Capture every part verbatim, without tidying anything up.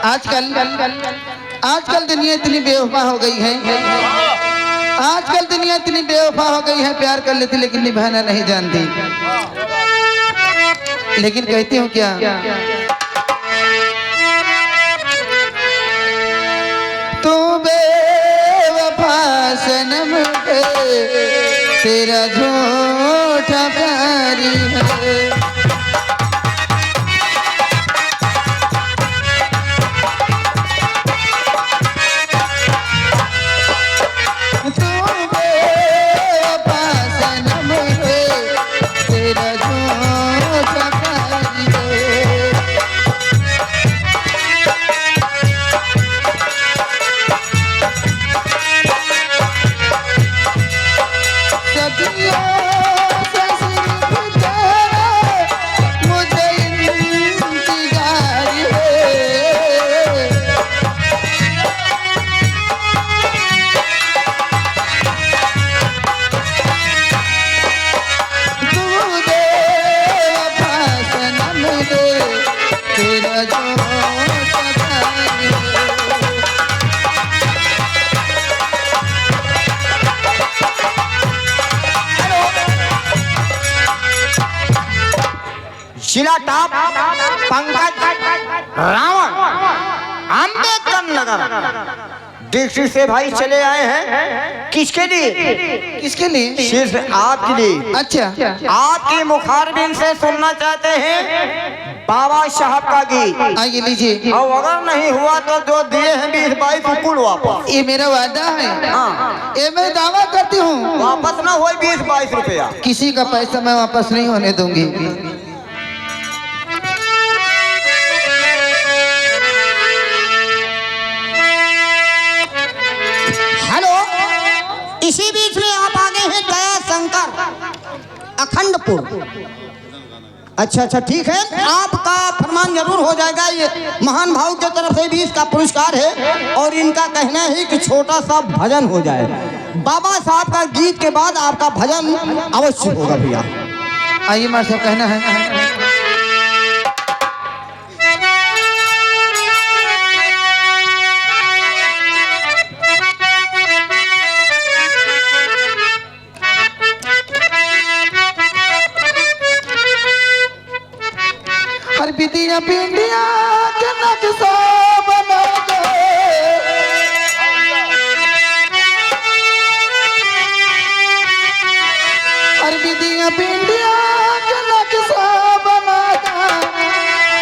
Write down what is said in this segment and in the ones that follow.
आजकल, आजकल दुनिया इतनी बेवफा हो गई है, आजकल दुनिया इतनी बेवफा हो गई है, प्यार कर लेती लेकिन निभाना नहीं जानती। लेकिन कहती हूँ क्या, तू बेवफा सनम है, तेरा झूठा प्यार है। तू बेवफा सनम है, तेरा झूठा प्यार है। सदियों से सिर्फ तेरा मुझे इंतजार है। तू दे वफा सनम दे, तेरा जो पता नहीं। जिला टॉप पंकज रावण, अम्बेडकर नगर डिस्ट्रिक्ट से भाई चले आए हैं। किसके लिए? किसके लिए? सिर्फ आपके लिए। अच्छा। आपके मुखारबिंद से सुनना चाहते हैं बाबा साहब का गीत। आइए, लीजिए। और अगर नहीं हुआ तो जो दिए हैं बीस बाईस, वो कुल वापस। ये मेरा वादा है। हाँ। ये मैं दावा करती हूँ। वापस ना होए बीस बाईस रुपया। किसी का पैसा मैं वापस नहीं होने दूंगी। हेलो, इसी बीच में आप आ गए हैं दया शंकर अखंडपुर। अच्छा, अच्छा, ठीक है, आपका फरमान जरूर हो जाएगा। ये महान भाव के तरफ से भी इसका पुरस्कार है और इनका कहना है कि छोटा सा भजन हो जाए। बाबा साहब का गीत के बाद आपका भजन अवश्य होगा भैया। आइए मास्टर, कहना है। हर बिंदिया बिंदिया के नक्शा बना दे। हर बिंदिया बिंदिया के नक्शा बना दे।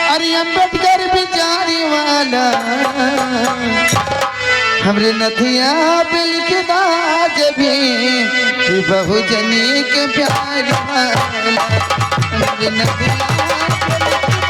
अरे अम्बेडकर बिचारी वाला। हमरे नथिया पे लिख दा जब भी, कि बहुजनी के प्यार वाला। हमरे नथिया पे लिख